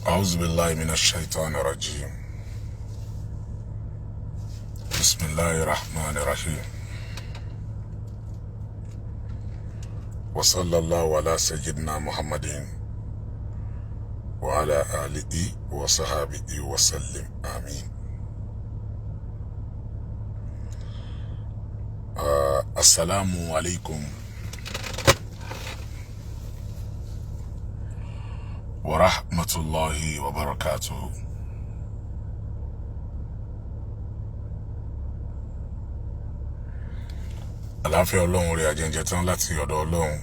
أعوذ بالله من الشيطان الرجيم. بسم الله الرحمن الرحيم، وصلى الله على سيدنا محمد وعلى آله وصحبه وسلم، آمين. السلام عليكم ورحمة الله وبركاته. Àlàáfíà Ọlọ́run rẹ̀ àjẹjẹ tán láti ọ̀dọ̀ Ọlọ́run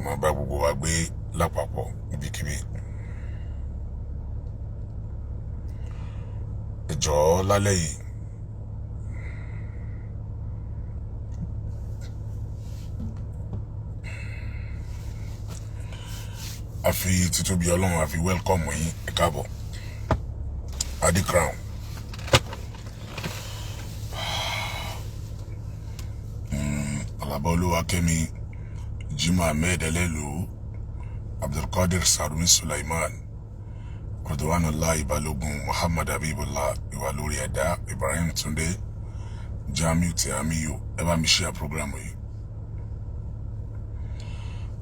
máa bá gbogbo wa gbé lápapọ̀ níbikíbi. Ẹ jọ̀ọ́, lálẹ́ yìí, a fi títóbi Ọlọ́run, a fi welcome yín, ẹ káàbọ̀. Adi Crown, Alaba Olúwakẹ́mi, Jimoh Ahmed Ẹlẹ́lu, Abdulkadir Sarumi, Sulaiman Ridwanullah Balogun, Muhammad Habibullah, Ìwà lórí ẹ̀dá, Ibrahim Tunde, Jamiu Tiamiyu. Ẹ bá mi share program yìí.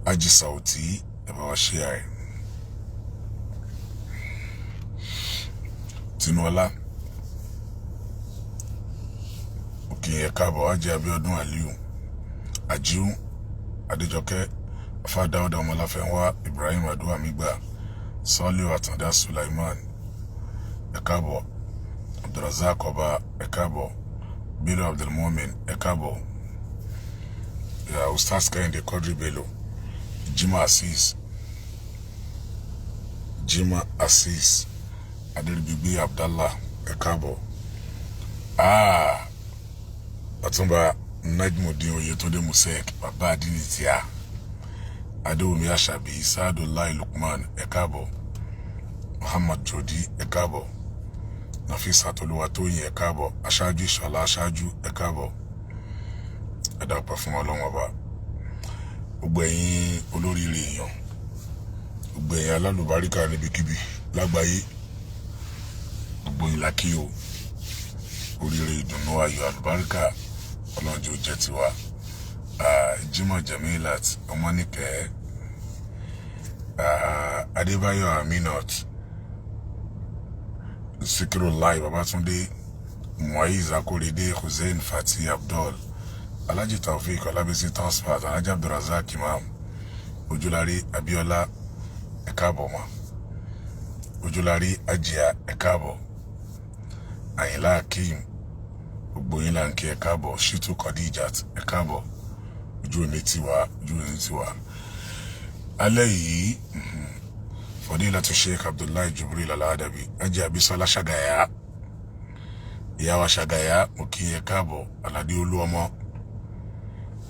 Aji Sauti, ẹ bá wa share ẹ. Tinuọlá òkè, ẹ káàbọ̀. Ajé Abiodun Aliyu, Ajiu Adéjọkẹ́, Afádáwọdà, Ọmọláfẹ́nwá, Ibrahim Aduamigba, Sọ́líù Àtàndá, Sulaiman, ẹ káàbọ̀. Abdulrasaq Ọba, ẹ káàbọ̀. Bello Abdulmumin, ẹ káàbọ̀. Ustaz Kẹ́hìndé Quadri Bello, Jimoh Azeez, Jimoh Azeez, Adéríbigbé Abdallah, ẹ káàbọ̀. Ọ̀túnba Najmudeen Oyetunde Musek, Baba Adinitia, Adéwùmí Àṣàbí, Saadulai Lukman, ẹ káàbọ̀. Muhammad Jodi, ẹ káàbọ̀. Nafisa Tolúwatóyìn, ẹ káàbọ̀. Aṣáájú Ìṣọ̀lá Aṣáájú, ẹ káàbọ̀. Ẹ dàpọ̀ fún Ọlọ́run Ọba. Gbogbo ẹ̀yin olóríire èèyàn, gbogbo ẹ̀yin alálùbáríkà níbikíbi lágbàáyé, gbogbo yín la kí o. Oríire, ìdùnnú, ayọ̀, àlùbáríkà, Ọlọ́run jẹ́ ó jẹ́ tiwa. Jimoh Jamilat Ọmọnìkẹ́, Adébáyọ̀ Aminat, Sikirulai Babatunde, Muaiz Akorede, Hussein Fati Abdul, Alhaji Taofik Ọlábísí Transfert, Alhaji Abdulrazak Imam Ojúlárí, Abiola, ẹ káàbọ̀ mọ́. Ojúlárí Ajia, ẹ káàbọ̀. Àyìnlá Akeem, gbogbo yín là ń kí, ẹ káàbọ̀. Shitu Khadijat, ẹ káàbọ̀. Ojú òní tiwa, ojú òní tiwa. Alẹ́ yìí, Fadilatu Sheikh Abdullahi Jubril Aladabi, Ajia Abisola Ṣàgàyà, ìyáwó Ṣàgàyà, mo kí yín, ẹ káàbọ̀. Aládé Olúọmọ,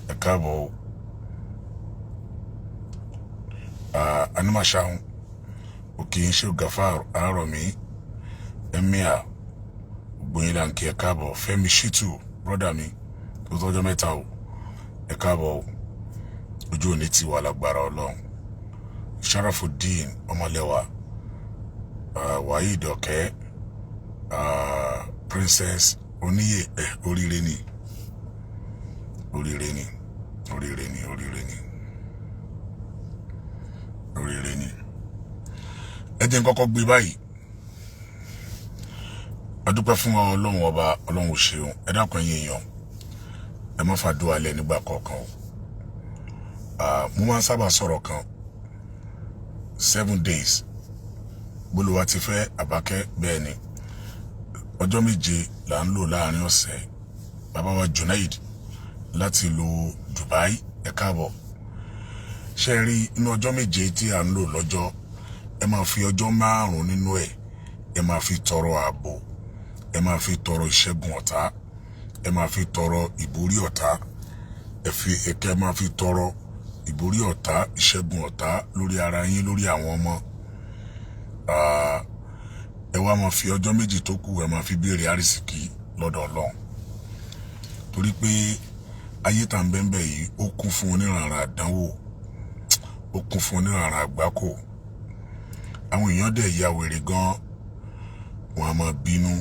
ẹ káàbọ̀ o. Animashaun, òkè yín. Ṣe Gafar Arọ̀mí, Emir, gbogbo yín là ń kí, ẹ káàbọ̀. Fẹ́mi Shitu, brother mi tó tọ́jọ́ mẹ́ta o, ẹ káàbọ̀ o. Ojú òní ti wà lágbára Ọlọ́run. Sharafuddin Ọmọlẹ́wà, Waheed Ọ̀kẹ́, Princess Oníyè, ẹ oríire ni, oríire ni, oríire ni, oríire ni, oríire ni. Ẹ jẹ́ n kọ́kọ́ gbé báyìí. A dúpẹ́ fún Ọlọ́run Ọba. Ọlọ́run ò ṣeun. Ẹ dákun, ẹ̀yin èèyàn, ẹ má fàdúrà lẹ̀ nígbà kọ̀ọ̀kan o. Mo máa ń sábà sọ̀rọ̀ kan, 7 days bólúwa ti fẹ́ àbákẹ́. Bẹ́ẹ̀ ni, ọjọ́ 7 là ń lò láàrin ọ̀sẹ̀. Bàbá wa Junaid láti ìlú Dubai, ẹ káàbọ̀. Ṣe rí inú ọjọ́ 7 tí à ń lò lọ́jọ́, ẹ máa fi ọjọ́ 5 nínú ẹ̀, ẹ máa fi tọrọ ààbò, ẹ máa fi tọrọ ìṣẹ́gun ọ̀tá, ẹ máa fi tọrọ ìborí ọ̀tá, ẹ fi ẹkẹ máa fi tọrọ ìborí ọ̀tá, ìṣẹ́gun ọ̀tá lórí ara yín, lórí àwọn ọmọ. Ẹ wá máa fi ọjọ́ 2 tó kù, ẹ máa fi béèrè àrísìkí lọ́dọ̀ Ọlọ́run, torí pé ayé tá ń bẹ́ńbẹ́ yìí, ó kún fún oníranran àdánwò, ó kún fún oníranran àgbákò. Àwọn èèyàn dẹ̀ ya wèrè gan, wọn a máa bínú.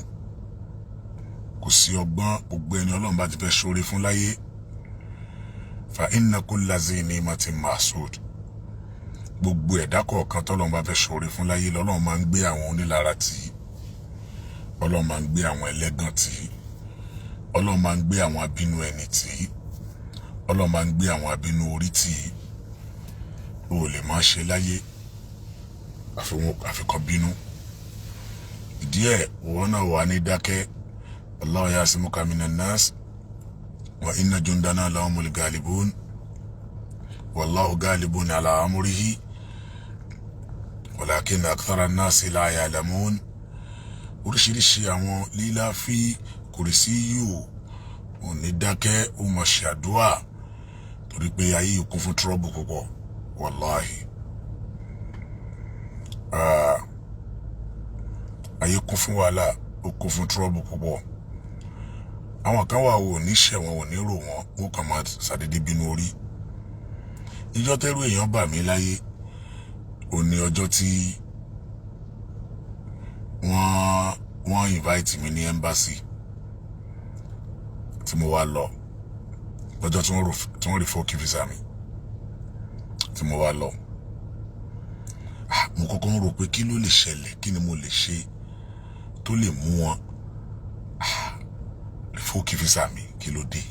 Kò sí ọgbọ́n, gbogbo ẹni Ọlọ́run bá ti fẹ́ ṣoore fún láyé. Fa inna kulla zi ni'matin mahsud. Gbogbo ẹ̀dá kọ̀ọ̀kan tọ́lọ́run bá fẹ́ ṣoore fún láyé lọ́lọ́run máa ń gbé àwọn onílara tì í, Ọlọ́run máa ń gbé àwọn ẹlẹ́gàn tì í, Ọlọ́run máa ń gbé àwọn abínú ẹni tì í, Ọlọ́run máa ń gbé àwọn abínú orí tì í. O ò lè má ṣe láyé àfikàn bínú. Ìdí ẹ̀ wọ́n náà wà ní dákẹ́. Allahu yasimuka minan nas wa inna jundana lahumul galibun wallahu galibun ala amrihi walakinna akthara an-nasi la ya'lamun. Oríṣiríṣi àwọn lílá fi kùrìsí yóò ò ní dákẹ́, ó mọ̀ ṣàdúà torí pé ayé yìí kún fún trọ́bù púpọ̀. Wàláhì, ayé kún fún wàhálà, ó kún fún trọ́bù púpọ̀. Àwọn kan wà ò ní ṣẹ̀ wọn, ò ní rò wọ́n, ó kàn máa ṣàdédé bínú orí. Ìjọ́ tẹ́rù èèyàn bà mí láyé ò ní ọjọ́ tí wọ́n invite mi ní embassy tí mo wá lọ, lọ́jọ́ tí wọ́n revoke visa mi tí mo wá lọ. Mo kọ́kọ́ ń rò pé kí ló lè ṣẹlẹ̀, kí ni mo lè ṣe tó lè mú wọn revoke visa mi, kí ló dé,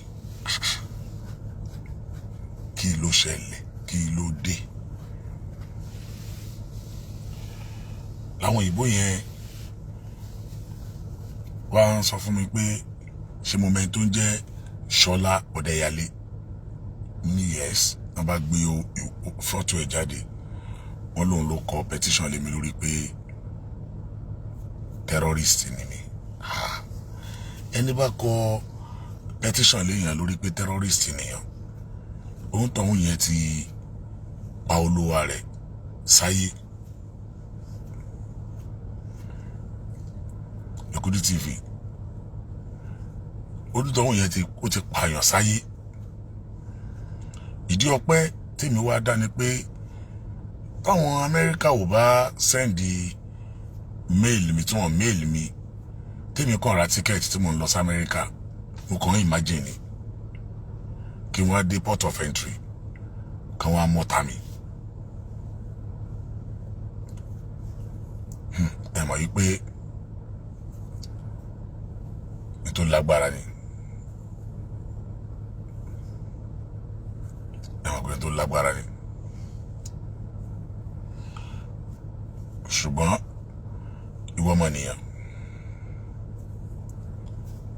kí ló ṣẹlẹ̀, kí ló dé. Láwọn òyìnbó yẹn wá ń sọ fún mi pé ṣé mo mẹ́ni tó ń jẹ́ Ṣọlá Ọ̀dẹ́yàlé? Ní yes. Wọ́n bá gbé fọ́tò ẹ̀ jáde, wọ́n lòun ló kọ petition lé mi lórí pé terrorist ni mi. Ẹni bá kọ petition léèyàn lórí pé terrorist nìyàn, òun tọ̀hún yẹn ti pa olúwa rẹ̀ sáyé. Ekudi TV, olùtọ̀hún yẹn ó ti pààyàn sáyé. Ìdí ọpẹ́ tèmi wá dá ni pé táwọn Amẹ́ríkà ò bá sẹ́ndì mail mi, tí wọ́n mail mi, tèmi kàn ra tíkẹ́ẹ̀tì tí mò ń lọ sí Amẹ́ríkà, mo kàn ń imagine ni kí wọ́n á dé port of entry kí wọ́n á mọ́ta mi. Ẹ mọ̀ yí pé tó lágbára ni, ẹ̀wọ̀n pé tó lágbára ni. Ṣùgbọ́n ìwọ ọmọnìyàn,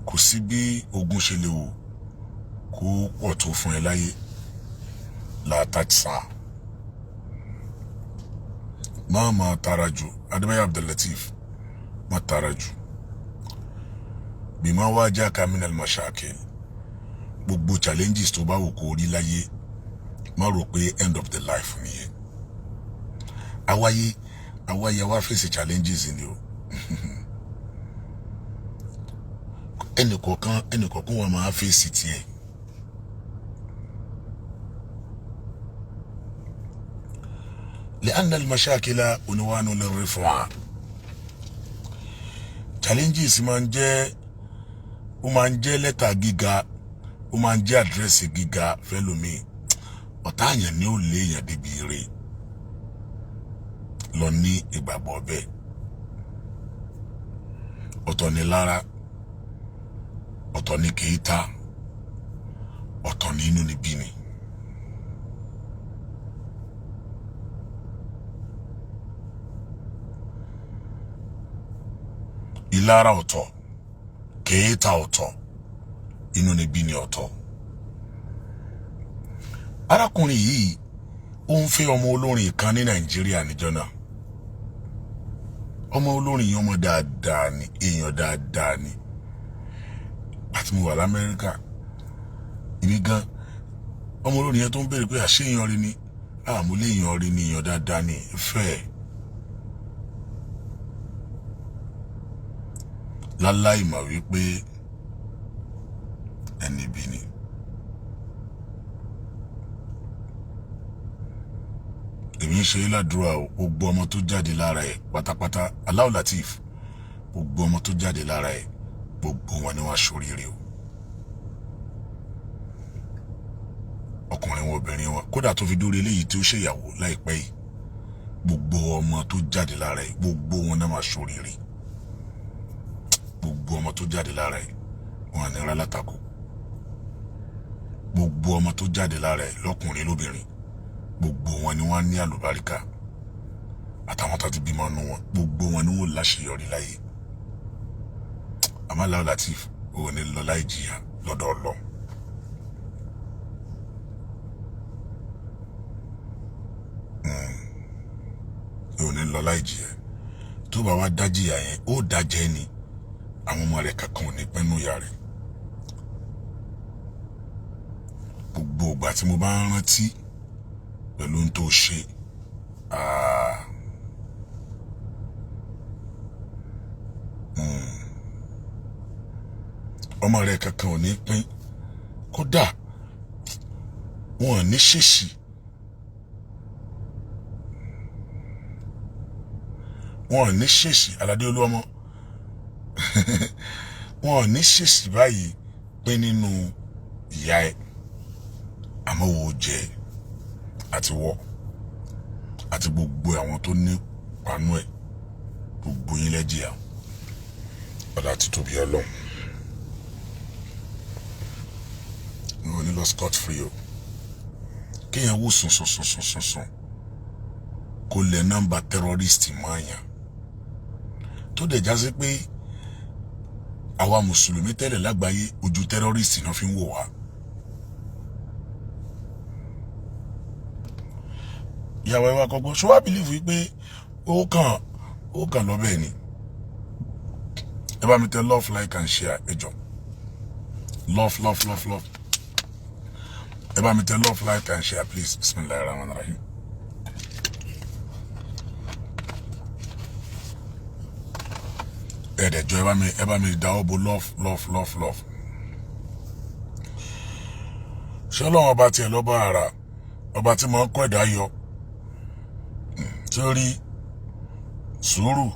kò sí bí ogun ṣe lè wò kó pọ̀ tó fún ẹ láyé látàtìsá. Má máa tara jù, Adébáyọ̀ Abdul-Lateef, má tara jù. Bima wajaka minal mashakil, gbogbo challenges tó bá wù kó rí láyé, má rò pé end of the life nìyẹn. Awáyé wá fèsì challenges ni o. Ẹnìkọ̀ọ̀kan wà máa fèsì tiẹ̀. Li'anna al-mashakila unwanu lirrifu'a. Challenges máa ń jẹ́, ó máa ń jẹ́ lẹ́tà gíga, ó máa ń jẹ́ àdírẹ́sì gíga fẹ́lòmíì. Ọ̀tá àyàn ni ó lé èèyàn débi ire lọ ní ìgbàgbọ́ bẹ́ẹ̀. Ọ̀tọ̀ ni lára, ọ̀tọ̀ ni kèéta, ọ̀tọ̀ ni inú ni bí ni. Ìlara ọ̀tọ̀, kèéta ọ̀tọ̀, inú ni bí ni ọ̀tọ̀. Arákùnrin yìí ó ń fẹ́ ọmọ olórin kan ní Nàìjíríà níjọ́ náà. Ọmọ olórin yìí ọmọ dáadáa ni, èèyàn dáadáa ni. Àti mo wà l'Amẹ́ríkà, èmi gan ọmọ olórin yẹn tó ń béèrè pé àṣé èèyàn rí ni, àmúlé èèyàn rí ni, èèyàn dáadáa ni, fẹ́ láláì mọ̀ wípé ẹni bí ni. Èmi ń ṣe é ládùúrà o, gbogbo ọmọ tó jáde lára ẹ̀ pátápátá, Allahu Latif, gbogbo ọmọ tó jáde lára ẹ̀, gbogbo wọn ni wọ́n aṣoríire o. Ọkùnrin wọn, obìnrin wọn, kódà tó fi dórí eléyìí tí ó ṣèyàwó láìpẹ́ yìí, gbogbo ọmọ tó jáde lára ẹ̀, gbogbo wọn náà máa ṣoríire. Gbogbo ọmọ tó jáde lára ẹ̀, wọn à ní rá látakò. Gbogbo ọmọ tó jáde lára ẹ̀, lọ́kùnrin lóbìnrin, gbogbo wọn ni wọ́n ní àlùbáríkà. Àtàwọn tó ti bímọ nù wọn, gbogbo wọn ni wọ́n láṣeyọrí láyé. Àmọ́ Allahu Latif ò ní lọ láì jìyà lọ́dọ̀ Ọlọ́run. Ò ní lọ láì jìyà. Tó bá wá dájìyà yẹn, ó dájẹ́ ni. Àwọn ọmọ rẹ̀ kankan ò ní pẹ́nu ìyá rẹ̀. Gbogbo ìgbà tí mo bá ń rántí pẹ̀lú ohun tó ṣe, ọmọ rẹ̀ kankan ò ní pín. Kódà wọn ò ní ṣèṣì, wọn ò ní ṣèṣì. Aládé Olúọmọ, wọn ò ní ṣèṣì báyìí pín nínú ìyá ẹ. Àmọ́ wo jẹ àti wọ àti gbogbo àwọn tó ní panú ẹ, gbogbo yín lẹ́jìyà. Ọ̀dà ti tóbi Ọlọ́run, wọn ò ní lọ scot free o. Kéèyàn wò sùn sùn sùn sùn sùn sùn, kó lẹ nọ́mbà terrorist mọ́ àyàn, tó dẹ̀ já sí pé àwa mùsùlùmí tẹ́lẹ̀ lágbàáyé, ojú terrorist náà fi ń wò wá. Ìyàwó ẹ wá kọ́gbọ́n ṣé wàá believe wípé ó kàn lọ bẹ́ẹ̀ ni. Ẹ bá mi tẹ love, like and share. Ẹ jọ, love, love, love, love. Ẹ bá mi tẹ love, like and share, please. Bismillahir rahmanir rahim. Ẹ dẹ̀ jọ, ẹ bá mi dáwọ́ bo love, love, love, love. Ṣé Ọlọ́run ọba tiẹ̀ lọ́ba ara, ọba tí mo ń kọ́ ẹ̀dá yọ sórí sùúrù?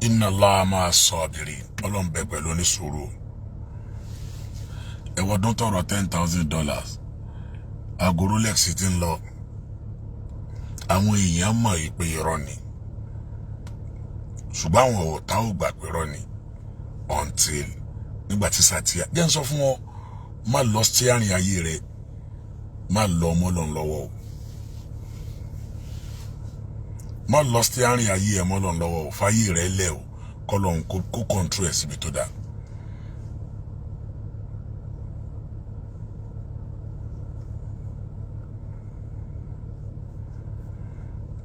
Inna Allaha ma'a sabirin. Ọlọ́run bẹ pẹ̀lú onísùúrù. Ẹ̀wọ̀dún tọrọ $10,000, aago Rolex ti ń lọ. Àwọn èèyàn mọ̀ yìí pé irọ́ ni, ṣùgbọ́n àwọn ọ̀tá ò gbà pé irọ́ ni until nígbà tí Satia jẹ́ ń sọ fún wọn. Má lọ steering ayé rẹ, má lọ ọmọ lọ́n lọ́wọ́ o. Má lọ steering ayé ẹ mọ́ lọ́n lọ́wọ́ o. Fáyé rẹ lẹ̀ o, kọ́ lọ́n kó control ẹ̀ síbi tó dáa.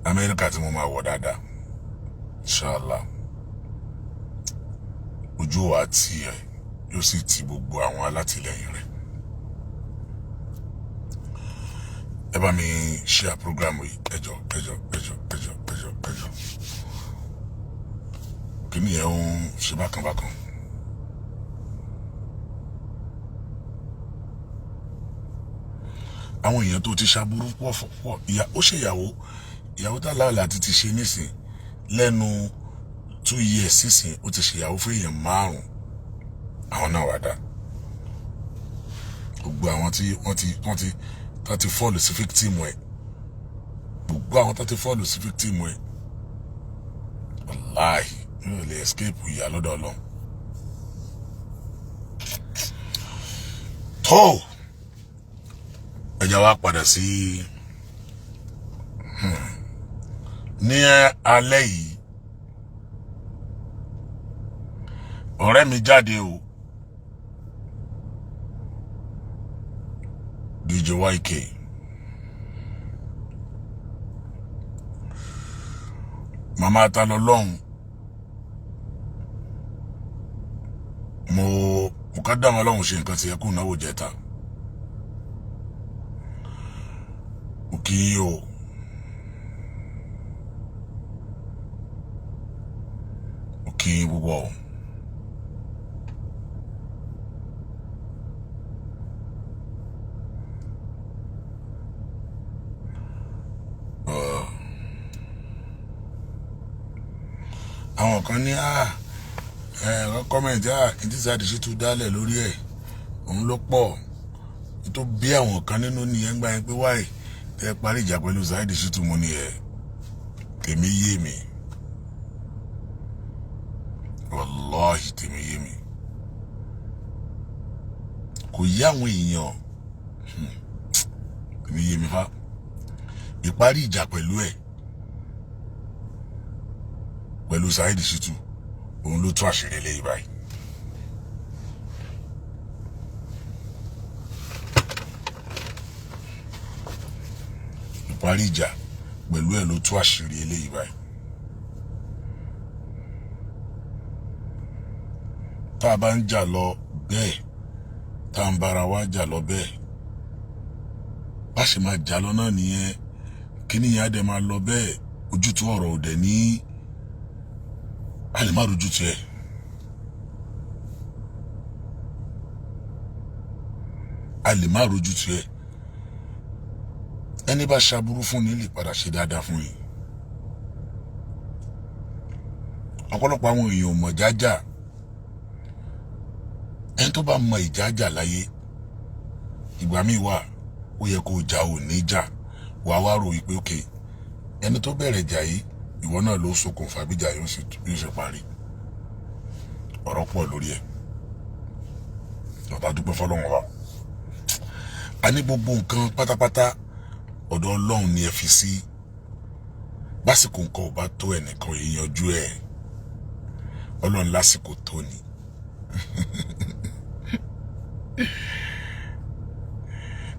Amẹ́ríkà tí mo máa wọ̀ dáadáa, inshallah, ojú wa ti ẹ yóò sì ti gbogbo àwọn alátìlẹyìn rẹ. Ẹ bá mi share program yìí. Ẹ jọ̀ọ́, ẹ jọ̀ọ́, ẹ jọ̀ọ́, ẹ jọ̀ọ́, ẹ jọ̀ọ́, ẹ jọ̀ọ́. Kíni ẹ ń ṣe bákan bákan? Àwọn èèyàn tó ti ṣàbúrú pọ̀ pọ̀. Ìyá ó ṣèyàwó, ìyàwó tá láàlá àti ti ṣe nísìn lẹ́nu 2 years sísìn, ó ti ṣèyàwó fún èèyàn márùn. Àwọn náà wà dá gbogbo àwọn tí wọ́n ti fall sí victim ẹ̀, gbogbo àwọn tó ti fall sí victim ẹ̀, wàláhì, yóò lè escape ìyà lọ́dọ̀ Ọlọ́run. Tó ẹja wa padà sí ní alẹ́ yìí. Ọ̀rẹ́ mi jáde o, DJ YK. Màmá ta lọ lọ́hùn. Mo ká dá wọn lọ́hùn, ṣe nǹkan tí ẹ kú náwó jẹta. Mo kí yín o. Mo kí yín púpọ̀ o. Àwọn kan ní comment ní tí Saheed Shittu dálẹ̀ lórí ẹ̀ òun ló pọ̀ tó bí àwọn kan nínú nìyẹn gbà yẹn pé wáyé tẹ́ parí ìjà pẹ̀lú Saheed Shittu. Mo ní ẹ̀ tèmi yé mi, wàláhì tèmi yé mi, kò yé àwọn èèyàn. Tèmi yé mi fa ìparí ìjà pẹ̀lú ẹ̀, pẹ̀lú Saheed Shittu, òun ló tú àṣírí eléyìí báyìí. Ìparí ìjà pẹ̀lú ẹ̀ ló tú àṣírí eléyìí báyìí. Tá a bá ń jà lọ bẹ́ẹ̀, tá a ń bára wa jà lọ bẹ́ẹ̀, bá ṣe máa jà lọ náà nìyẹn. Kíní yẹn á dẹ̀ máa lọ bẹ́ẹ̀, ojútùú ọ̀rọ̀ ò dẹ̀ ní a lè má rojútùú ẹ̀. A lè má rojútùú ẹ̀. Ẹni bá ṣaburú fún ni lè padà ṣe dáadáa fún yìí. Ọ̀pọ̀lọpọ̀ àwọn èèyàn ò mọ̀ jájà. Ẹni tó bá mọ ìjájà láyé, ìgbà míì wà ó yẹ kó jà, ò ní jà, wà wá rò wípé ok, ẹni tó bẹ̀rẹ̀ jà yìí, ìwọ náà ló ṣokùnfà bí ìjà yóò ṣe parí. Ọ̀rọ̀ pọ̀ lórí ẹ̀. Ọ̀tá dúpẹ́ fọlọ́run wa. A ní gbogbo nǹkan pátápátá, ọ̀dọ̀ Ọlọ́run ni ẹ fi sí. Básìkò nǹkan ò bá tó, ẹnìkan yìí yanjú ẹ̀. Ọlọ́run lásìkò tó ni.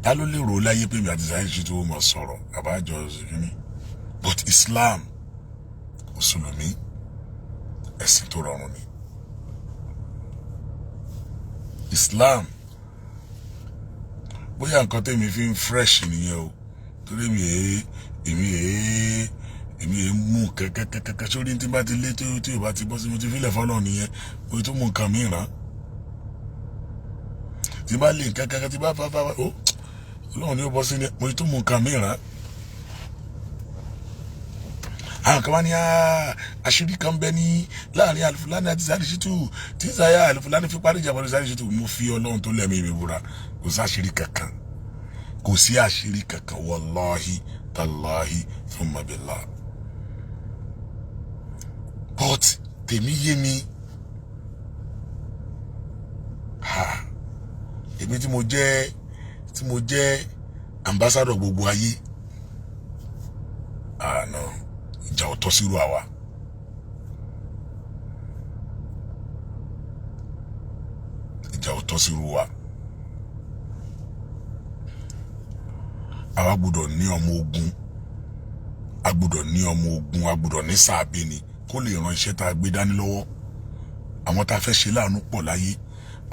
Ta ló lè rò ó láyé pé mi àti Saheed Shittu ó mọ̀ sọ̀rọ̀ àbájọ ṣìkìní? But Islam, mùsùlùmí, ẹ̀sìn tó rọrùn ni Islam. Bóyá nǹkan tẹ́mi fi ń fresh nìyẹn o, torí mi èé èmi èé èmi èé mú kẹ́kẹ́kẹ́kẹ́ sórí. Tí bá ti lé tí ò bá ti bọ́ sí, mo ti fílẹ̀ fọ́lọ́ nìyẹn. Mo tún mú nǹkan mìíràn tí bá lé nǹkan kẹ́kẹ́ tí bá fà fà, ó Ọlọ́run ni ó bọ́ sí ni, mo tún mú nǹkan mìíràn. Àwọn kan wá ní àṣírí kan bẹ ní láàrin Alufulani àti Saheed Shittu tí Saheed Alufulani fi parí ìjà pẹ̀lú Saheed Shittu. Mo fi Ọlọ́run tó lẹ́mìí mi búra, kò sí àṣírí kankan, kò sí àṣírí kankan, wàláhi tàláhi thumma billah. But tèmi yé mi. Ha, èmi tí mo jẹ́ ambassador gbogbo ayé, ah no, ìjà ò tọ́ sírú àwa. Ìjà ò tọ́ sírú wa. Àwa gbọ́dọ̀ ní ọmọ ogun, a gbọ́dọ̀ ní ọmọ ogun, a gbọ́dọ̀ ní sàbí ni kó lè ran iṣẹ́ tá a gbé dání lọ́wọ́. Àwọn tá a fẹ́ ṣe láàánú pọ̀ láyé,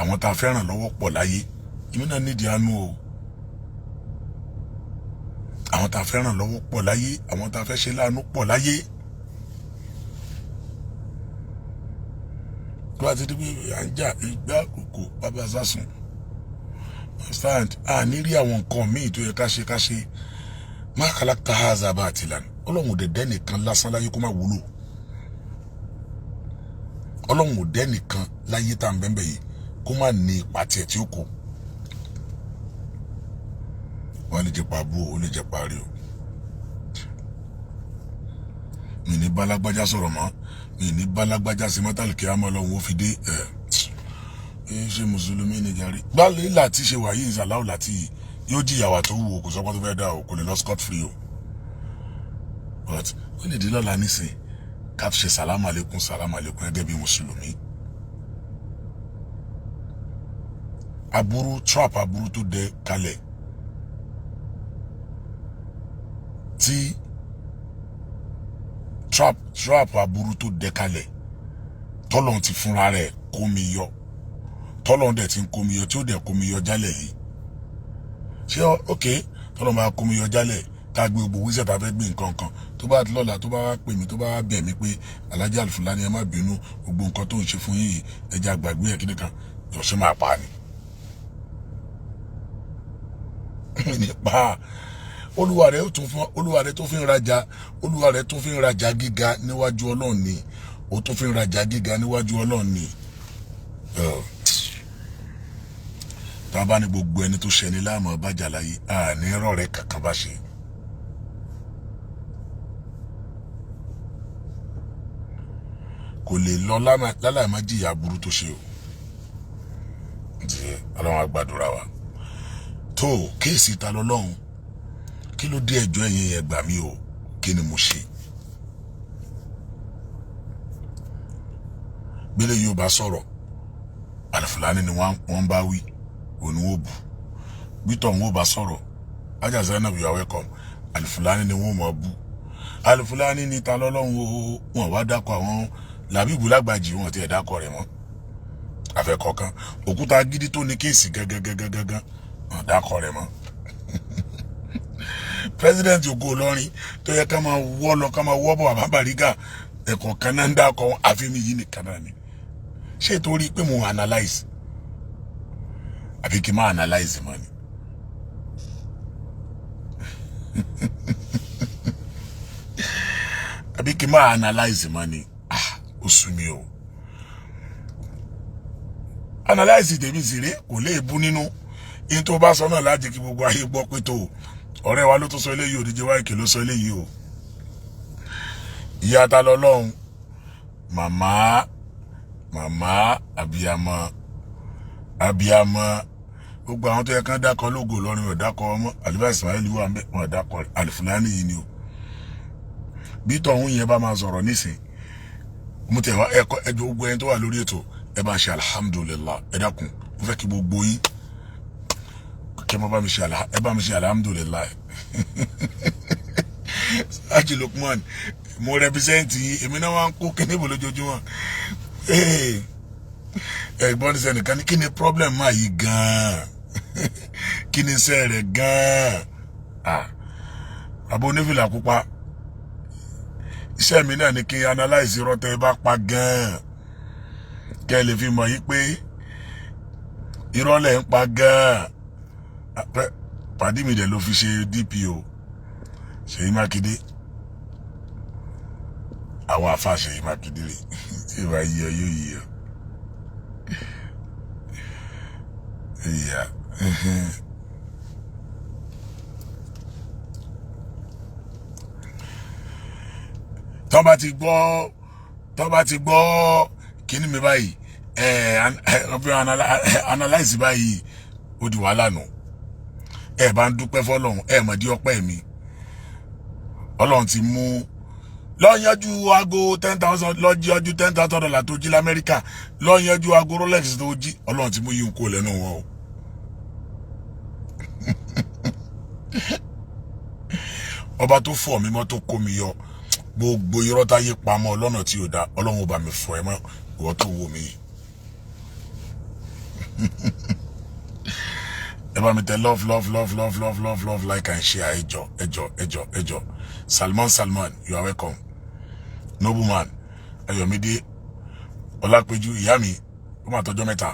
àwọn tá a fẹ́ ràn lọ́wọ́ pọ̀ láyé. Èmi náà nídìí àánú o. Àwọn tá a fẹ́ ràn lọ́wọ́ pọ̀ láyé, àwọn tá a fẹ́ ṣe láàánú pọ̀ láyé. Tó bá ti di pé à ń jà, ìgbà kòkò bàbá sásùn stand, a ní rí àwọn nǹkan míì tó yẹ ká ṣe ká ṣe. Má khalaqta haza batilan. Ọlọ́run ò dẹ̀ dẹ́ nìkan lásán láyé kó má wúlò. Ọlọ́run ò dẹ́ nìkan láyé tá à ń bẹ́ẹ̀ yìí kó má ní ipa tiẹ̀ tí ó kó. Wọ́n lè jẹ́ pàbó, ó lè jẹ́ parí o. Mi ní bálágbájá sọ̀rọ̀ mọ́, mi ní bálágbájá sí mọ́tàlì kí á mọ́ ọlọ́run ó fi dé ẹ̀ ẹ ṣe mùsùlùmí ní jàre. Gbálẹ̀ láti ṣe wàyí ìsàláwò láti yóò jìyà wà tó wù ó, kò sọ́kọ́ tó fẹ́ dá o, kò lè lọ scot free o. But ó lè di lọ́la nísìn ká ṣe sàlámù àlékún, sàlámù àlékún gẹ́gẹ́ bí mùsùlùmí. Aburú trap, aburú tó dẹ kalẹ̀ tí trap, aburú tó dẹ kalẹ̀, tọ́lọ́n ti fúnra rẹ̀ kó mi yọ, tọ́lọ́n dẹ̀ ti ń kó mi yọ, tí ó dẹ̀ kó mi yọ jálẹ̀ yìí. Ṣé ok, tọ́lọ́n máa kó mi yọ jálẹ̀, tá a gbé gbogbo wíṣẹ̀ tá a fẹ́ gbé nǹkan kan, tó bá lọ́la, tó bá wá pè mí, tó bá wá bẹ̀ mí pé Alhaji Alufulani, ẹ má bínú, gbogbo nǹkan tó ń ṣe fún yín yìí, ẹ jẹ́ àgbàgbé ẹ̀, kíni kan yọ̀ ṣe máa pa ni nípa olúwa rẹ̀. Ó tún fún olúwa rẹ̀ tó fi ń rajà, olúwa rẹ̀ tó fi ń rajà gíga níwájú Ọlọ́run ni. Ó tún fi ń rajà gíga níwájú Ọlọ́run ni. Tá a bá ní gbogbo ẹni tó ṣẹni láàmú ọbàjà láyé, àní rọ̀rẹ́ kankan bá ṣe. Kò lè lọ láláì má jìyà burú tó ṣe o. Ti Ọlọ́run á gbàdúrà wa. Tó case ta lọ́lọ́run, kí ló dé? Ẹjọ́ ẹ̀yìn yẹn gbà mí o, kí ni mo ṣe? Gbélé yóò bá sọ̀rọ̀, Àlùfùlání ni wọ́n bá wí, òní wọ́n bù. Gbítọ̀ wọn ò bá sọ̀rọ̀, Ajá Zainab, you are welcome, Àlùfùlání ni wọ́n mọ̀ bú. Àlùfùlání ni ta lọ́lọ́run o. Wọn wá dákọ̀ àwọn Làbíbù Lágbàjì, wọn ti ẹ̀ dákọ̀ rẹ̀ mọ́. Àfẹ́kọ̀ọ́kan òkúta gidi tó ní case gángan wọn dákọ̀ rẹ̀ mọ́. President Ògo Ìlọrin tó yẹ ká máa wọ́ lọ, ká máa wọ́ bọ̀, bàbá Bàrígà, ẹ̀kọ́ kan náà ń dákọ̀ wọn. Àfi mi yìí nìkan náà ni. Ṣé torí pé mo analyse, àbí kí n má analyse mọ́ ni? Àbí kí n má analyse mọ́ ni? Ah, ó sú mi o. Analyse tèmi sì ré, kò léèbú nínú. In tó bá sọ náà láti kí gbogbo ayé gbọ́ pé tó ọ̀rẹ́ wa ló tó sọ eléyìí o, DJ Wáìkì ló sọ eléyìí o. Ìyá ta lọ́lọ́run, màmá, màmá abiyamọ, abiyamọ. Gbogbo àwọn tó yẹ kán dákọ lógo Ìlọrin ò dákọ ọmọ. Àlùfáà Ismail wà ń bẹ, wọn dákọ. Àlùfáàní yìí ni o. Bí tọ̀hún yẹn bá máa sọ̀rọ̀ nísìn, mo tẹ̀ wá ẹ̀kọ́ ẹjọ́. Gbogbo ẹni tó wà lórí ètò, ẹ bá ń ṣe alhamdulillah. Ẹ dákun, mo fẹ́ kí gbogbo yín kẹ́ mọ́ bá mi ṣe, ẹ bá mi ṣe alhamdulillah. Haji Lukman, mo represent yín. Èmi náà wá ń kó kíní bò lójoojúmọ́. Ẹ̀gbọ́n ní sẹ́nìkan ní, kí ni problem máa yí gan-an? Kí ni iṣẹ́ rẹ̀ gan-an? Àbò onífìlà pupa, iṣẹ́ mi náà ni kí n analyse irọ́ tẹ́ ẹ bá pa gan-an, kẹ́ ẹ lè fi mọ̀ yí pé irọ́ lẹ̀ ń pa gan-an. Pàdé mi dẹ̀ ló fi ṣe DPO Ṣèyí Mákindé. Àwọn àfa Ṣèyí Mákindé rè tí ìbá yí ọ, yóò yí ọ ìyá. Tọ́ bá ti gbọ́, tọ́ bá ti gbọ́ kíní mi báyìí, ẹ ẹ analyse báyìí, ó di wàhálà nù. Ẹ bá ń dúpẹ́ fọlọ́run, ẹ mọ̀ di ọpẹ́ mi. Ọlọ́run ti mú lọ yanjú aago 10,000, lọ yanjú $10,000 tó jí lamẹ́ríkà, lọ yanjú aago Rolex tó jí. Ọlọ́run ti mú yín kó lẹ́nu wọn o. Ọba tó fọ̀ mí mọ́, tó kó mi yọ gbogbo irọ́ táyé pamọ́ lọ́nà tí ò da, Ọlọ́run ó bá mi fọ̀ ẹ́ mọ́, ìwọ tó wò mí yìí. Ẹ bá mi tẹ love, love, love, love, love, love, love, like and share. Ẹ jọ̀ọ́, ẹ jọ̀ọ́, ẹ jọ̀ọ́, ẹ jọ̀ọ́. Salman Salman, you are welcome. Nobleman Ayọ̀mídé Ọlápẹ̀jú, ìyá mi, ó máa tọjọ́ mẹ́ta.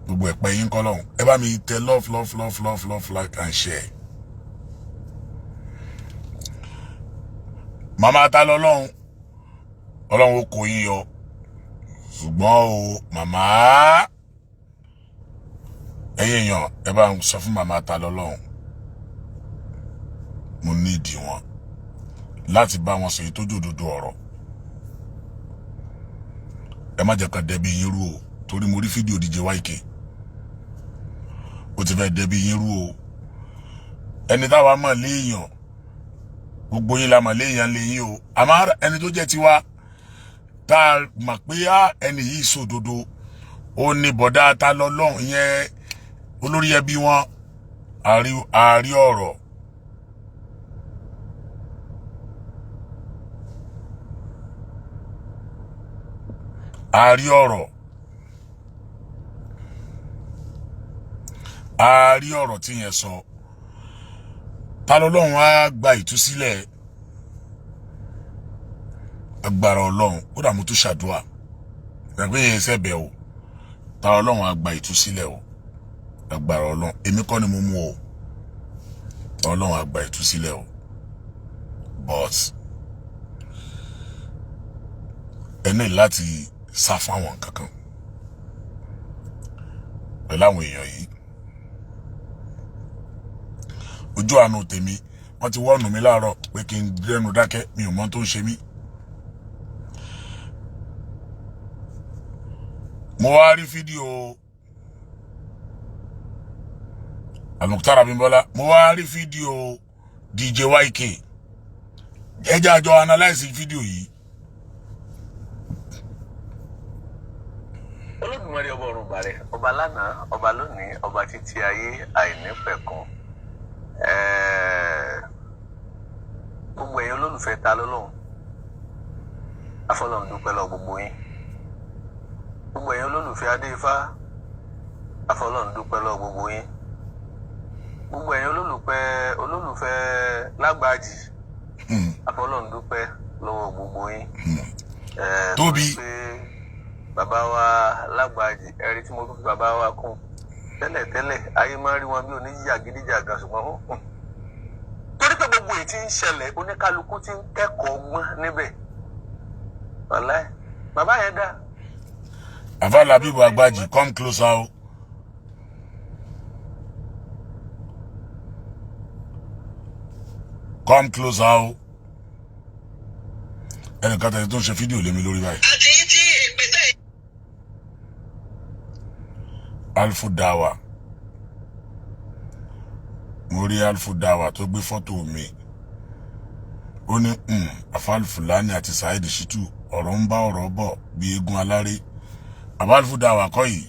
Gbogbo ẹ̀pẹ́ yín kọ́ lọ́hùn. Ẹ bá mi tẹ love, love, love, love, love, like and share. Màmá ta lọ́lọ́hún, Ọlọ́run ó kó yín yọ. Ṣùgbọ́n o, màmá, ẹ̀yin èèyàn, ẹ bá ń sọ fún màmá ta lọ́lọ́hún, mo nídìí wọn láti bá wọn sọ èyí tó jòdòdó ọ̀rọ̀. Ẹ má jẹ́ ká dẹbi yín rú o, torí mo rí fídíò DJ YK, ó ti fẹ́ dẹbi yín rú o. Ẹni táwa mọ̀ léèyàn, gbogbo yín la mọ̀ léèyàn léyìn o, àmọ́ ẹni tó jẹ́ tiwa tá a mọ̀ pé á ẹni yìí sòdodo, ó ní bọ̀dá ta lọ́lọ́run ìyẹn, olórí ẹbí wọn. Àárí ọ̀rọ̀ àárí ọ̀rọ̀ àárí ọ̀rọ̀ tí yẹn sọ, ta lọ́lọ́run á gba ìtúsílẹ̀. Agbára Ọlọ́run, ó dà, mo tún ṣàdúrà ẹgbẹ́ yẹn sẹ́bẹ̀ o. Ta Ọlọ́run á gba ìtúsílẹ̀ o. Agbára Ọlọ́run, èmi kọ́ ni mo mú o. Ọlọ́run á gba ìtúsílẹ̀ o, but Ẹ ní láti sá fún àwọn nǹkan kan pẹ̀lú àwọn èèyàn yìí. Ojú àánú tèmi, wọ́n ti wọ́ọ̀nù mi láàárọ̀ pé kí n dẹnu dákẹ́, mi ò mọ̀ tó ń ṣe mí. Mo wá rí fídíò Al-Mukhtar Abímbọ́lá, mo wá rí fídíò DJ YK. Ẹ jẹ́ àjọ analyse fídíò yìí. Olódùmarè ọba ọ̀run bàrẹ̀, ọba lánàá, ọba lónìí, ọba títí ayé àìnípẹ̀kun. Gbogbo ẹ̀yin olólùfẹ́ ta lọ́lọ́run, afọlọ́run dúpẹ́ lọ gbogbo yín. Gbogbo ẹ̀yin olólùfẹ́ Adéifá, afọlọ́run dúpẹ́ lọ gbogbo yín. Gbogbo ẹ̀yin olólùfẹ́ Lágbàjì, afọlọ́run dúpẹ́ lọ́wọ́ gbogbo yín. Tóbi. Torí pé bàbá wa Lágbàjì, ẹ̀rí tí mo tún fi bàbá wa kún tẹ́lẹ̀tẹ́lẹ̀, ayé máa ń rí wọn bí oníjàgídíjàgan, ṣùgbọ́n torí pé gbogbo èyí tí ń ṣẹlẹ̀, oníkálukú ti ń kẹ́kọ̀ọ́ gbọ́n níbẹ̀. Wàláì bàbá yẹn dá. Àfáà Labeeb Agbaji, come closer o. Come closer o. Ẹnìkan tẹ̀lé tó ń ṣe fídíò lémi lórí báyìí. Àti tí èpè tẹ̀. Alfu Dawa, mo rí Alfu Dawa tó gbé fọ́tò mi. Ó ní Àfáà Fulani àti Saheed Shittu, ọ̀rọ̀ ń bá ọ̀rọ̀ bọ̀ bí eégún aláré. Àbá Alfu Dawa kọ́ yìí,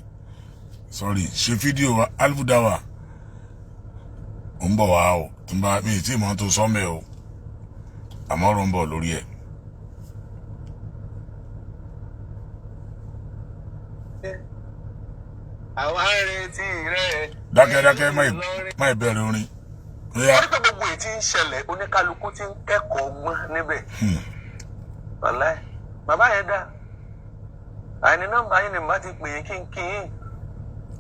sorry, ṣe fídíò Alfu Dawa ó ń bọ̀ wá o. Tí n bá mi ì tí ì mọ̀ tó sọ́mẹ̀ o, àmọ́ ọ̀rọ̀ ń bọ̀ lórí ẹ̀. Àwa ń retí rẹ̀. Dákẹ́ dákẹ́, má ìbẹ̀rẹ̀ orin. Ó yá. Torí pé gbogbo èyí tí ń ṣẹlẹ̀, oníkálukú ti ń kẹ́kọ̀ọ́ gbọ́n níbẹ̀. Wàláì bàbá yẹn dá. Àìní nọ́mbà yín ni màá ti pè é kí n kí yín.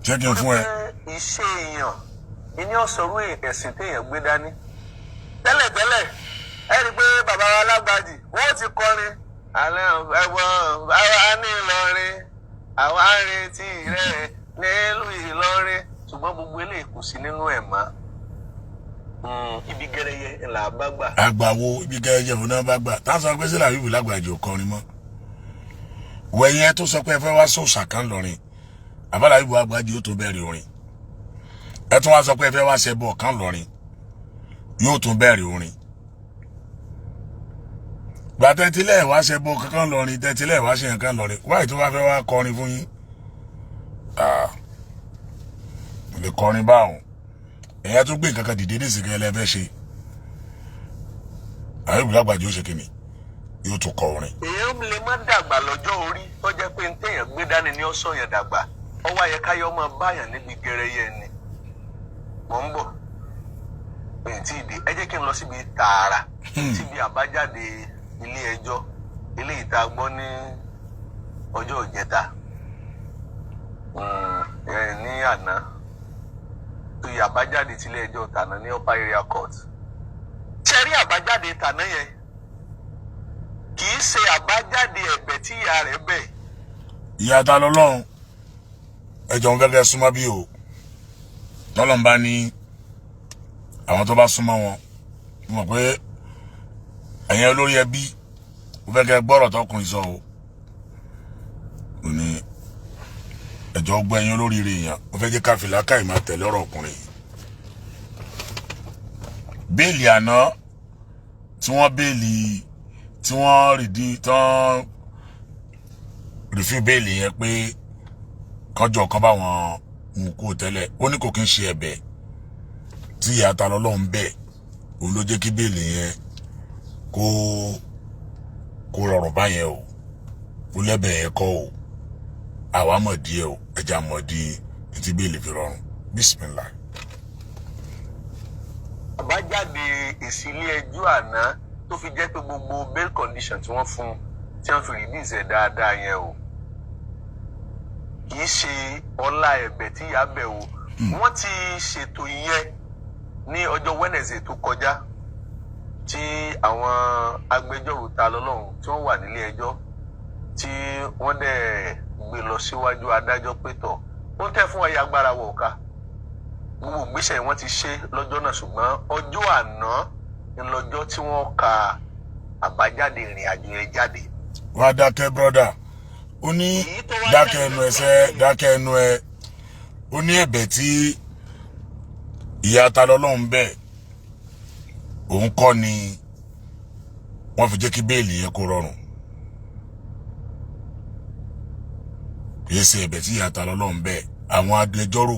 Jẹ́ kí n fún ẹ. Torí pé iṣẹ́ èèyàn ìní ọ̀sọ̀rọ̀ ẹ̀sìn téèyàn gbé dání. Tẹ́lẹ̀tẹ́lẹ̀ ẹ rí i pé bàbá wa Lágbàjì wọ́n ti kọrin alẹ́ ẹ̀wọ̀n bàbá ní Ìlọrin, àwa ń retí rẹ̀ nílùú Ìlọrin, ṣùgbọ́n gbogbo eléyìí kò sí nínú ẹ̀ mọ́. Ibi gẹrẹyẹ là bá gbà. Àgbàwo ibi gẹ́gẹ́ fún náà bá gbà tá a sọ pé sí Labeeb Lágbàjì ò kọrin mọ́. Wẹ̀yìn tó sọ pé ẹ fẹ́ wá sòòṣà kan lọ́rin, Àfáà Labeeb Àgbàjì yóò tó bẹ̀rẹ̀ orin. Ẹ tún wá sọ pé ẹ fẹ́ wá ṣẹbọ kan lọ́rin, yóò tún bẹ̀rẹ̀ orin. Gbà tẹ́tílẹ̀ wá ṣẹbọ kankan lọ́rin, tẹ́tílẹ̀ wá ṣe nǹkan lọ́rin, wáyé tó bá fẹ́ wá kọrin fún yín, kò lè kọrin báwọn. Ẹ̀yà tó gbé nǹkan kan dìde ní ìsìnkú ẹlẹ́fẹ́ ṣe, Labeeb Lágbàjì ó ṣe kíni, yóò tún kọ orin. Èèyàn lè má dàgbà lọ́jọ́ orí, tó jẹ́ pé téèyàn gbé dání ni ó sọ̀yàn dàgbà. Ọwọ́ ayẹkáyọ́ máa báyàn níbi gẹrẹyẹ ni. Mò ń bọ̀, èyí tí ìdí ẹ jẹ́ kí n lọ síbi tààrà, síbi àbájáde ilé ẹjọ́ eléyìí tá a gbọ́ ní ọjọ́ ìjẹta, ní àná tó yẹ àbájáde tilé ẹjọ́ tàná ní Upper Area Court. Ṣe rí àbájáde tàná yẹn, kì í ṣe àbájáde ẹ̀bẹ̀ tí ìyá rẹ̀ bẹ̀. Ìyá ta lọ́lọ́run, ẹjọ́ ń fẹ́kẹ́ súnmọ́ bí o. Tọ́lọ́n bá ní àwọn tó bá súnmọ́ wọn, mo mọ̀ pé ẹ̀yin olórí ẹbí, mo fẹ́ kẹ́ gbọ́rọ̀ tọkùnrin sọ o. Ó ní ẹjọ́ gbọ́ ẹ̀yin olórí rẹ̀ èèyàn, mo fẹ́ jẹ́ ká fi làákàyè máa tẹ̀lé ọ̀rọ̀ ọkùnrin. Béèlì àná tí wọ́n béèlì, tí wọ́n rìdí tán rìfí béèlì yẹn pé kọjọ kan bá wọn mú kó tẹ́lẹ̀, ó ní kò kí ń ṣe ẹ̀bẹ̀ tí ìyá ta lọ́lọ́run bẹ̀ òun ló jẹ́ kí béèlì yẹn kó rọrùn báyẹn o. Ó lẹ́bẹ̀ yẹn kọ́ o, àwa mọ̀ díẹ̀ o, ẹja mọ̀ di etí béèlì fi rọrùn. Bismillah. Àbájáde èsì ilé ẹjọ́ àná tó fi jẹ́ pé gbogbo bail condition tí wọ́n fún tí wọ́n fi release ẹ̀ dáadáa yẹn o, kì í ṣe ọlá ẹ̀bẹ̀ tí ìyá bẹ̀ o. Wọ́n ti ṣètò ìyẹn ní ọjọ́ Wednesday tó kọjá tí àwọn agbẹjọ́rò ta lọ́lọ́run tí wọ́n wà nílé ẹjọ́ Tí wọ́n dẹ̀ gbé lọ síwájú adájọ́ pé tọ̀, ó ń tẹ́ fún wa yẹ agbára wọ̀ ká gbogbo ìgbésẹ̀ wọ́n ti ṣe lọ́jọ́ náà, ṣùgbọ́n ọjọ́ àná ń lọ́jọ́ tí wọ́n ka àbájáde ìrìn àjò yẹn jáde. Wá dákẹ́, brother. Ó ní Èyí tó wá dákẹ́ jáde ẹnu lọ́jọ́ ẹsẹ̀ àná. Dákẹ́ ẹnu ẹ. Ó ní ẹ̀bẹ̀ tí ìyá ta lọ́lọ́run bẹ̀ òun kọ́ ni wọ́n fi jẹ́ kí bail yẹn kó rọrùn. Kìí ṣe ẹ̀bẹ̀ tí ìyá ta lọ́lọ́run bẹ̀. Àwọn agbẹjọ́rò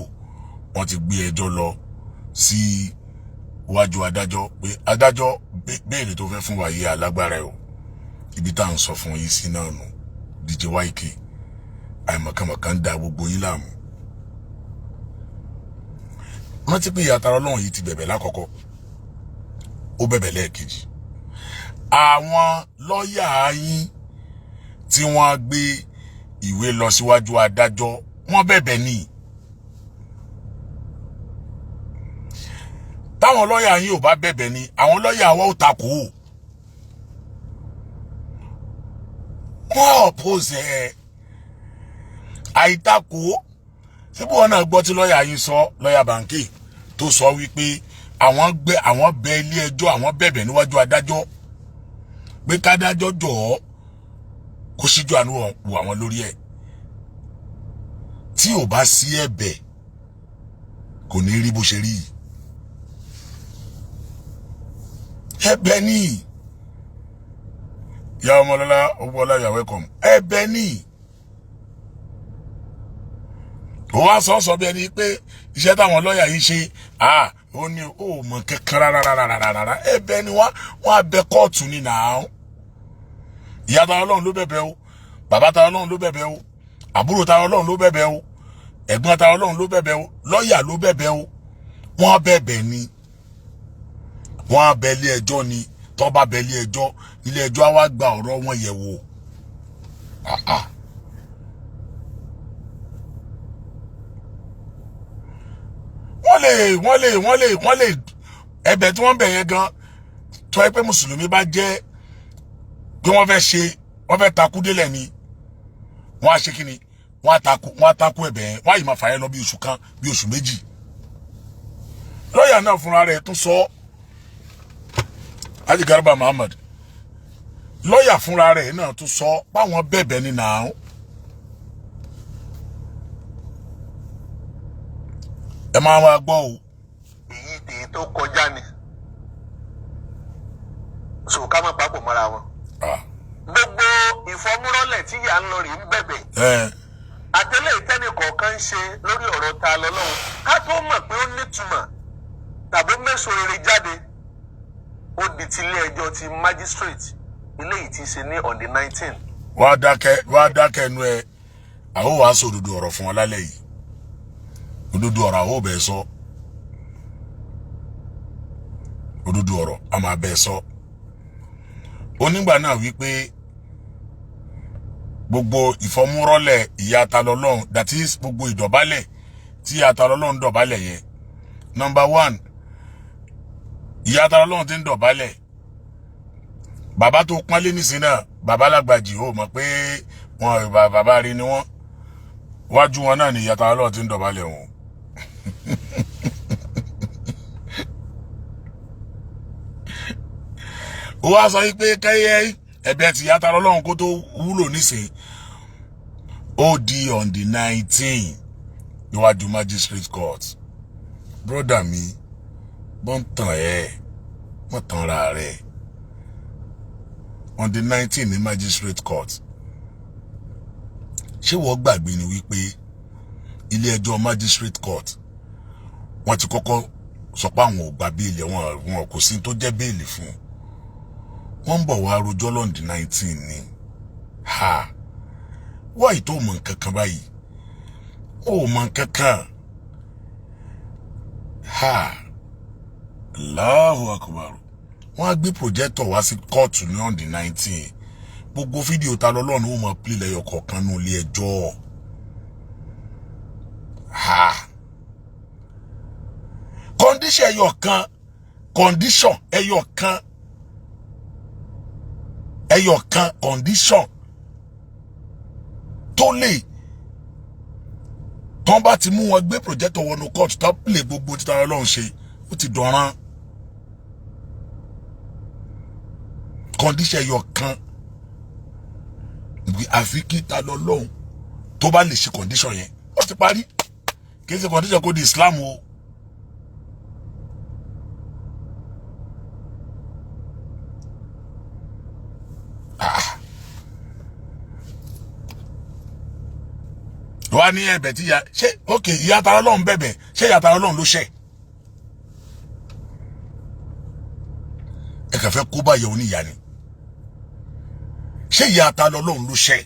wọ́n ti gbé ẹjọ́ lọ sí iwájú adájọ́ pé adájọ́, bail tó fẹ́ fún wa yìí alágbára ẹ̀ o. Ibi tá à ń sọ fún yín sí náà nù. DJ YK, àìmọ̀kànmọ̀kàn ń da gbogbo yín láàmú. Rántí pé ìyá ta lọ́lọ́run yìí ti bẹ̀bẹ̀ lákọ̀ọ́kọ́, ó bẹ̀bẹ̀ lẹ́ẹ̀kejì. Àwọn lọ́ọ̀yà yín tí wọ́n gbé ìwé lọ síwájú adájọ́, wọ́n bẹ̀bẹ̀ ní. Táwọn lọ́ọ̀yà yín ò bá bẹ̀bẹ̀ ni, àwọn lọ́ọ̀yà wa ò takò ó, wọ́n oppose ẹ̀. Àìtakò síbí wọn náà gbọ́ tí lọ́ọ̀yà yín sọ, lọ́ọ̀yà Bánkì tó sọ wípé àwọn gbé, àwọn bẹ ilé ẹjọ́, àwọn bẹ̀bẹ̀ níwájú adájọ́ pé kádájọ́ jọ̀ọ́ kó síjú àánú wò àwọn lórí ẹ̀. Tí ò bá sí ẹ̀bẹ̀, kò ní rí bó ṣe rí yìí. Ẹ̀bẹ̀ ní ìyá ọmọlọ́lá ọgbọ́lá, you are welcome. Ẹ̀bẹ̀ ní ó wá sọ bí ẹni pé iṣẹ́ táwọn lọ́ọ̀yà yìí ṣe, ó ní ó mọ̀ kankan rárá. Ẹ̀bẹ̀ ni wọ́n á bẹ kóòtù ní nàá. Ìyá ta Ọlọ́run ló bẹ̀bẹ̀ o, bàbá ta Ọlọ́run ló bẹ̀bẹ̀ o, àbúrò ta Ọlọ́run ló bẹ̀bẹ̀ o, ẹ̀gbọ́n ta Ọlọ́run ló bẹ̀bẹ̀ o, lọ́ọ̀yà ló bẹ̀bẹ̀ o. Wọ́n bẹ̀bẹ̀ ni, wọ́n á bẹ ilé ẹjọ́ ni. Tó bá bẹ ilé ẹjọ́, ilé ẹjọ́ á wá gba ọ̀rọ̀ wọn yẹ̀ wò. Ah, ah. Wọ́n lè ẹ̀bẹ̀ tí wọ́n bẹ̀ yẹn gan tó yẹ pé mùsùlùmí bá jẹ́ pé wọ́n fẹ́ ṣe, wọ́n fẹ́ takú délẹ̀ ni, wọ́n á ṣe kí ni, wọ́n á takú ẹ̀bẹ̀ yẹn, wọ́n á yìí máa fà yẹn lọ bí oṣù 1, bí oṣù 2. Lọ́ọ̀yà náà fúnra rẹ̀ tún sọ, Haji Garba Muhammad, lọ́ọ̀yà fúnra rẹ̀ náà tún sọ báwọn bẹ̀bẹ̀ ni nàá. Ẹ máa wá gbọ́ o. Èyí tèyí tó kọjá ni, so ká má papọ̀ mọ́ra wọn. Gbogbo ìfọmúrọ́lẹ̀ tí ìyá ń lọ rè ń bẹ̀bẹ̀ àtẹlẹ́ ìtẹ́nì kọ̀ọ̀kan ń ṣe lórí ọ̀rọ̀ ta lọ́lọ́run, ká tó mọ̀ pé ó nítumọ̀ tàbí mẹ́sàn rere jáde, ó di ti ilé ẹjọ́ ti magistrate eléyìí ti ṣe ní on the 19. Wá dákẹ́, wá dákẹ́ ẹnu ẹ. Àwọn wàá sọ òdodo ọ̀rọ̀ fún ọ lálẹ́ yìí. Òdodo ọ̀rọ̀ àwọn ò bẹ̀ sọ. Òdodo ọ̀rọ̀ a máa bẹ̀ sọ. Onígbà náà wípé gbogbo ìfọmúrọ́lẹ̀ ìyá ta lọ́lọ́run, that is gbogbo ìdọ̀bálẹ̀ tí ìyá ta lọ́lọ́run dọ̀bálẹ̀ yẹn, number one, ìyá ta lọ́lọ́run ti ń dọ̀bálẹ̀, bàbá tó pọ́nlé nísìnyí náà, bàbá lágbàjì, ó mọ̀ pé wọn bàbá rí ni wọ́n, wájú wọn náà ni ìyá ta lọ́lọ́run ti ń dọ̀bálẹ̀ wọn. Ó wá sọ wípé kẹ́yẹ́ ẹ̀bẹ̀ tí ìyá ta lọ́lọ́run kó tó wúlò nísìnyí, ó di on the 19 níwájú magistrate court. Brother mi, bọ́n tàn ẹ́, wọ́n tàn ra rẹ̀. On the 19 ní magistrate court, ṣé wọ́n gbàgbé ni wípé ilé ẹjọ́ magistrate court, wọ́n ti kọ́kọ́ sọ pé àwọn ò gba bail wọn, wọn kò sí tó jẹ́ bail fún wọn, ń bọ̀ wá rojọ́ l'on the 19 ni. Ha, wáyé tó mọ̀ nǹkan kan báyìí, ó mọ̀ nǹkan kan. Ha, Allahu Akbar. Wọ́n á gbé projector wá sí kóòtù ní on the 19. Gbogbo fídíò ta lọ́lọ́run ó mọ̀ play lẹ́yọ kọ̀ọ̀kan ní ilé ẹjọ́. Ha, condition ẹyọ kan, condition ẹyọ kan, ẹyọ kan, condition. Tó lè tán bá ti mú wọn gbé projector wọnú court, tó lè gbogbo títa Ọlọ́run ṣe, ó ti dọ̀ràn. Condition yọ kan, àfi kí ta lọ lọ́hùn tó bá lè ṣe condition yẹn, ó ti parí. Kì í ṣe condition kó di Islam o. Wá ní ẹ̀bẹ̀ tí ya ṣé, ok, ìyá tara lọ́hùn bẹ̀bẹ̀, ṣé ìyá tara lọ́hùn ló ṣẹ̀? Ẹ kàn fẹ́ kó báyẹ̀ oníyà ni. Ṣé ìyá ta lọ́hùn ló ṣẹ̀?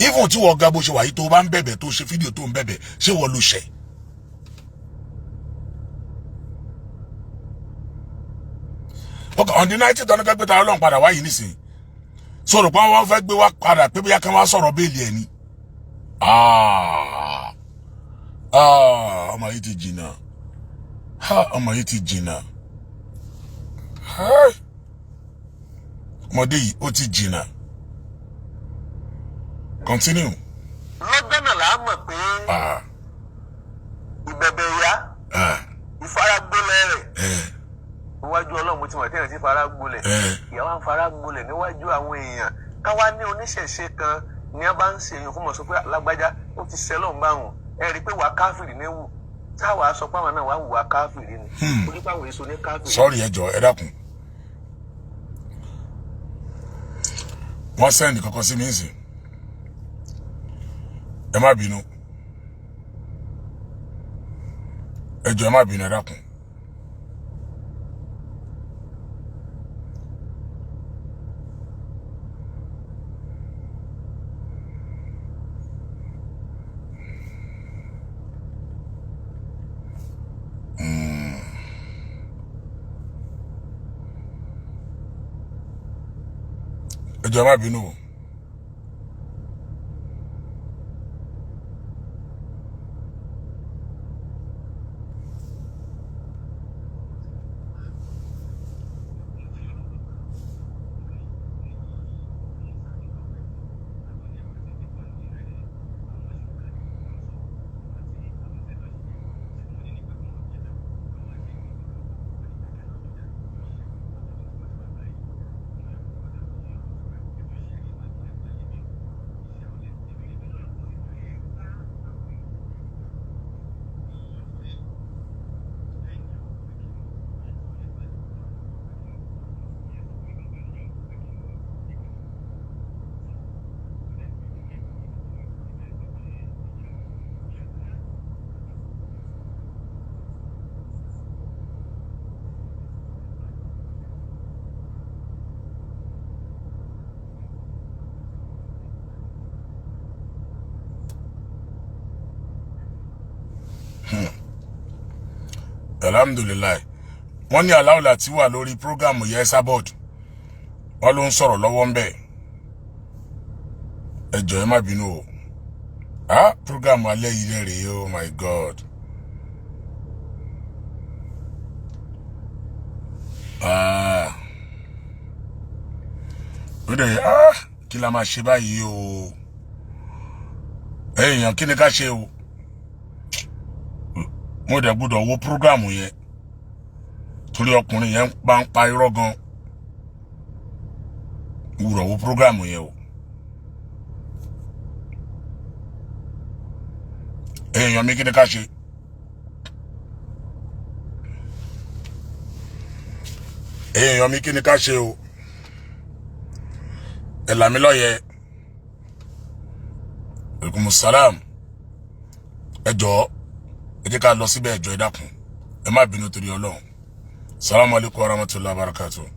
Even tí wọ́n ga bó ṣe wà yìí, tó bá ń bẹ̀bẹ̀, tó ṣe fídíò tó ń bẹ̀bẹ̀, ṣé wọ́n ló ṣẹ̀? Ok, on the 19th, ọ̀nà kẹ́gbẹ́ ta lọ́hùn padà wáyé nísìnyí, sọ̀rọ̀ pé wọ́n fẹ́ gbé wá padà pé bóyá kí wọ́n sọ̀rọ̀ bail ẹ̀ ni. Ah, ah, ọmọ yìí ti jìnnà. Ha, ọmọ yìí ti jìnnà. Ọmọdé yìí, ó ti jìnnà. Continue. Lọ́jọ́ náà là á mọ̀ pé ìbẹ̀bẹ̀ ìyá, ìfaragbólẹ̀ rẹ̀ níwájú Ọlọ́run, mo ti mọ̀ téèyàn ti fara gbolẹ̀. Ìyá wa ń fara gbolẹ̀ níwájú àwọn èèyàn. Káwá ní oníṣẹ̀ṣe kan ní a bá ń ṣe èèyàn fún mọ̀ sọ pé lágbájá ó ti ṣẹlọ̀ ń bá wọn, ẹ rí i pé wàá káfìrì ní wù, táwa sọ pé àwọn náà wàá wùwà káfìrì ni, orí pàwọn èso ní káfìrì. Sorry, ẹ jọ̀ọ́, ẹ dákun. Wọ́n send kankan sí mi ń sìn, ẹ má bínú. Ẹ jọ̀ọ́, ẹ má bínú, ẹ dákun. Ẹ jọ̀ọ́, ẹ má bínú o. Alhamdulillahi, wọ́n ní aláwòlá tí wà lórí program yẹn, Esabod, wọ́n ló ń sọ̀rọ̀ lọ́wọ́ ń bẹ̀. Ẹ jọ̀ọ́, ẹ má bínú o. Ah, program alẹ́ yìí rẹ̀ rèé. Oh my God! Ah, ó dẹ̀, ah, kí la máa ṣe báyìí o? Èèyàn, kí ni ká ṣe o? Mo dẹ̀ gbọ́dọ̀ wo program yẹn torí ọkùnrin yẹn bá ń pa irọ́ gan. Gbọ́dọ̀ wo program yẹn o. Èèyàn mi, kí ni ká ṣe? Èèyàn mi, kí ni ká ṣe o? Ẹ là mí lọ́yẹ̀. Alaikum salam. Ẹ jọ̀ọ́, ẹ jẹ́ ká lọ síbẹ̀. Ẹ jọ̀ọ́, ẹ dákun, ẹ má bínú torí Ọlọ́run. Salamu alaykum wa rahmatulahi wa barakatuh.